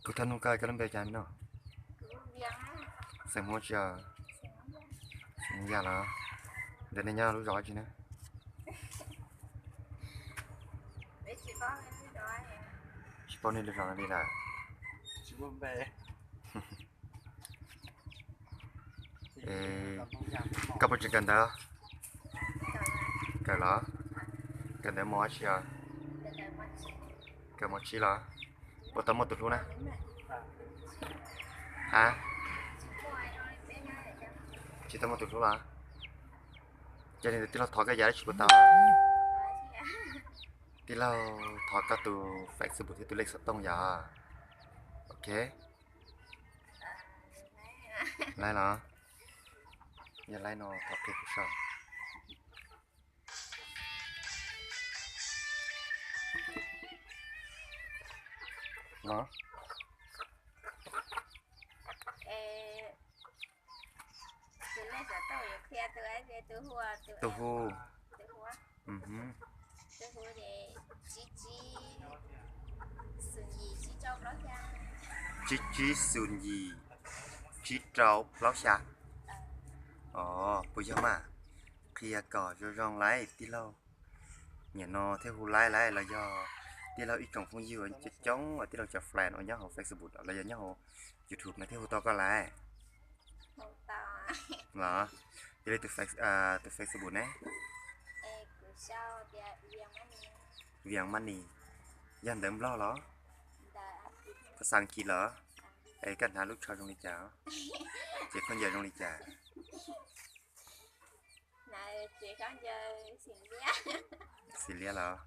Kuv tau nug koj, koj lub npe cas me no? Xeem Hmoob tsi os? Xeem Yaj los? Ntawm nej nyob lub zos tsi na? Tsis paub nej lub zos li lawm. Koj puas tseem kawm ntawv? Kawm los? Kawm ntawv mos dab tsi os? Kawm mos tsib los? Puas tau muaj tus hlub na? Ha? Tsis tau muaj tus hlub los? Ces tij laug thov koj yam dab tsi puas tau? Tij laug thov koj tus Facebook thiab tus lej xov tooj yom. Ok. Laib los? Yog laib no thov qhia kuv saib. No. Tus hu. Tsib tsib xoom yim tsib rau plaub xya. Os, puas yog mas? Qhia kom zoo zoo lauj tij laug. Nim no thiaj hu laib lauj los yog tij laug ib tsoom phooj ywg uas coob coob uas tij laug cov friend uas nyob hauv Facebook los yog nyob hauv YouTube no thiaj hu tau koj lauj. Los, yog li tus Face, tus Facebook ne? Vias Money. Yog ntawv Nplog los? Phas xas As kiv los? Es koj hnav lub tsho zoo li cas? Ces khaub ncaws zoo li cas? Xim liab los?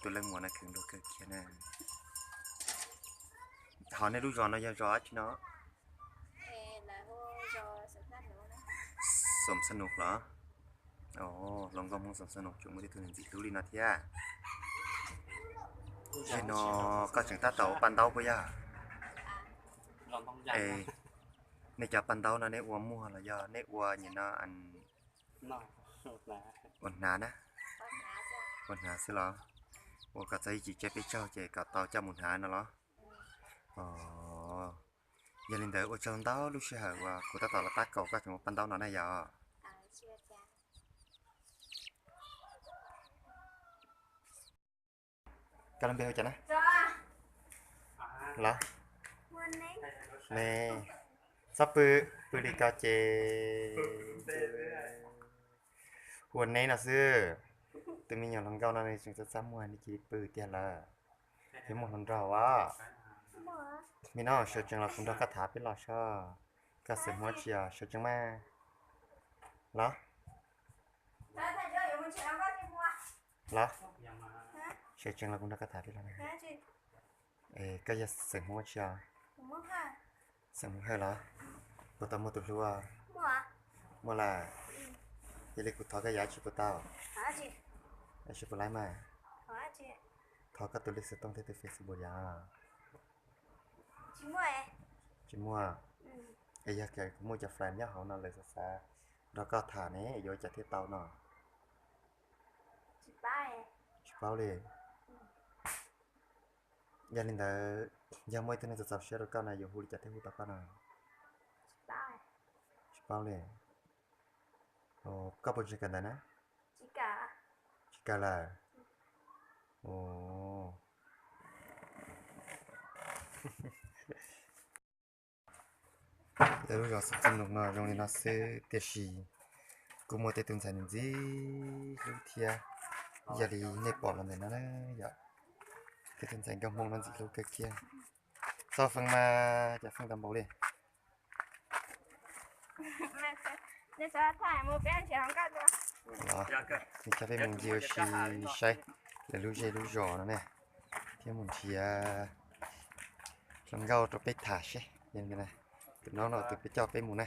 Tus leej muam no kheev luag kawg kiag na. Ho nej lub zos no yog zos dab tsi no? Xoom Xab Nus los? Hluas nkauj Hmoob Xoom Xab Nus tseem muaj tej tug ntxim hlub li no thiab. Yog no koj tseem tab tom ua paj ntaub puas yog? Es nej cov paj ntaub no nej ua muag los yog nej ua nim no ua hnav na? Ua hnav xwb los? Ua kom txog ib chim tseb peb caug ces kom tau coj mus hnav no los? Yog li ntawd ua tsaug ntau lub sij hawm uas kuv tab tom los tab kaum koj tseem ua paj ntaub no na yom. Koj lub npe hu cas na? Los? Ne, txhob pw, pw li ko ces hu ua Neb no xwb. Tus me nyuam hluas nkauj no nws tseem txaj txaj muag nws cia li pw tiag lawm. Thiab muaj hluas nraug as. Me no sawv tsees los kuv nrog koj tham peb los soj. Koj xeem Hmoob tsi os, sawv tsees mas. Los? Los? Sawv tsees los kuv nrog koj tham peb los. Koj yog xeem Hmoob tsi os? Xeem Hmoob Hawj los? Puas tau muaj tus hlub? Muaj lawm. Yog li kuv thov koj yam tsi puas tau? Yam tsi puas laib mas? Thov koj tus lej xov tooj thiab tus Facebook yom. Tsis muaj. Es yog kuv muaj cov friend nyob hauv no lawv xav xav nrog koj tham ne yuav ua cas thiaj tau no? Tsis paub li. Yog li ntawd, yog muaj ib tug neeg txaus txaus siab rau koj no yuav hu li cas thiaj hu tau koj no? Tsis paub li. Koj puas tseem kawm ntawv na? Tsis kawm lawm. Lawv lub zos Xoom Xab Nus no zoo li no xwb tiam sis kuj muaj tej tug ntxhais ntxim hlub thiab. Yog li nej pom los ntawm no na yom, tej tug ntxhais nkauj Hmoob no ntxim hlub kawg kiag. Txog feej mas cas feej tau npaum li. Los, nej coj peb mus ncig ua si saib lawv lub zej lub zos no ne, thiab mus nrhiav hluas nkauj rau peb tham seb. Tus no no tus peb coj peb mus na.